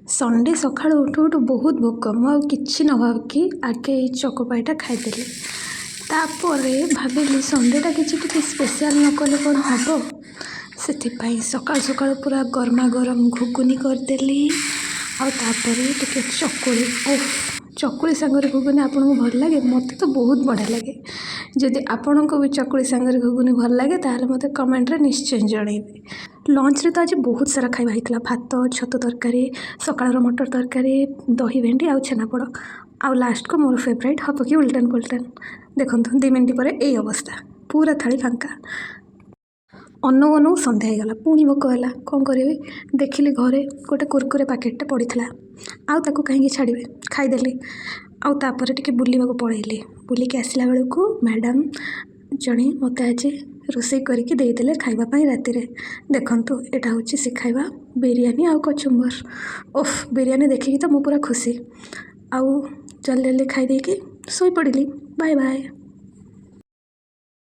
Sunday ସକାଳୁ ଉଠୁ ଉଠୁ ବହୁତ ଭୋକ। ମୁଁ ଆଉ କିଛି ନ ଭାବିକି ଆଗେ ଏଇ ଚକୋପାଇଟା ଖାଇଦେଲି। ତାପରେ ଭାବିଲି, ସଣ୍ଡେଟା କିଛି ଟିକେ ସ୍ପେଶିଆଲ୍ ନ କଲେ କ'ଣ ହେବ? ସେଥିପାଇଁ ସକାଳୁ ସକାଳୁ ପୁରା ଗରମା ଗରମ ଘୁଗୁନି କରିଦେଲି ଆଉ ତାପରେ ଟିକେ ଚକୁଳି। ଓଫ୍, ଚକୁଳି ସାଙ୍ଗରେ ଘୁଗୁନି ଆପଣଙ୍କୁ ଭଲ ଲାଗେ? ମୋତେ ତ ବହୁତ ବଢ଼ିଆ ଲାଗେ। ଯଦି ଆପଣଙ୍କୁ ବି ଚକୁଳି ସାଙ୍ଗରେ ଘୁଗୁନି ଭଲ ଲାଗେ, ତାହେଲେ ମୋତେ କମେଣ୍ଟରେ ନିଶ୍ଚୟ ଜଣାଇବେ। ଲଞ୍ଚରେ ତ ଆଜି ବହୁତ ସାରା ଖାଇବା ହେଇଥିଲା: ଭାତ, ଛତୁ ତରକାରୀ, ସକାଳର ମଟର ତରକାରୀ, ଦହି ଭେଣ୍ଡି ଆଉ ଛେନାପୋଡ଼। ଆଉ ଲାଷ୍ଟକୁ ମୋର ଫେଭରାଇଟ୍ ହବ କି ଉଲଟନ ପଲଟନ। ଦେଖନ୍ତୁ, 2 ମିନିଟ୍ ପରେ ଏଇ ଅବସ୍ଥା, ପୁରା ଥାଳି ଫାଙ୍କା। ଅନଉ ଅନଉ ସନ୍ଧ୍ୟା ହେଇଗଲା। ପୁଣି ଭୋକ ହେଲା। କ'ଣ କରିବି? ଦେଖିଲି ଘରେ ଗୋଟେ କୁରକୁରେ ପ୍ୟାକେଟଟେ ପଡ଼ିଥିଲା। ଆଉ ତାକୁ କାହିଁକି ଛାଡ଼ିବି? ଖାଇଦେଲି। ଆଉ ତାପରେ ଟିକେ ବୁଲିବାକୁ ପଳେଇଲି। ବୁଲିକି ଆସିଲା ବେଳକୁ ମ୍ୟାଡ଼ାମ୍ ଜଣେ ମୋତେ ଆଜି ରୋଷେଇ କରିକି ଦେଇଦେଲେ ଖାଇବା ପାଇଁ ରାତିରେ। ଦେଖନ୍ତୁ, ଏଇଟା ହେଉଛି ସେ ଖାଇବା, ବିରିୟାନୀ ଆଉ କଚୁମ୍ବର। ଓଫ୍, ବିରିୟାନୀ ଦେଖିକି ତ ମୁଁ ପୁରା ଖୁସି। ଆଉ ଜଲ୍ଦି ଜଲ୍ଦି ଖାଇ ଦେଇକି ଶୋଇପଡ଼ିଲି। Bye bye.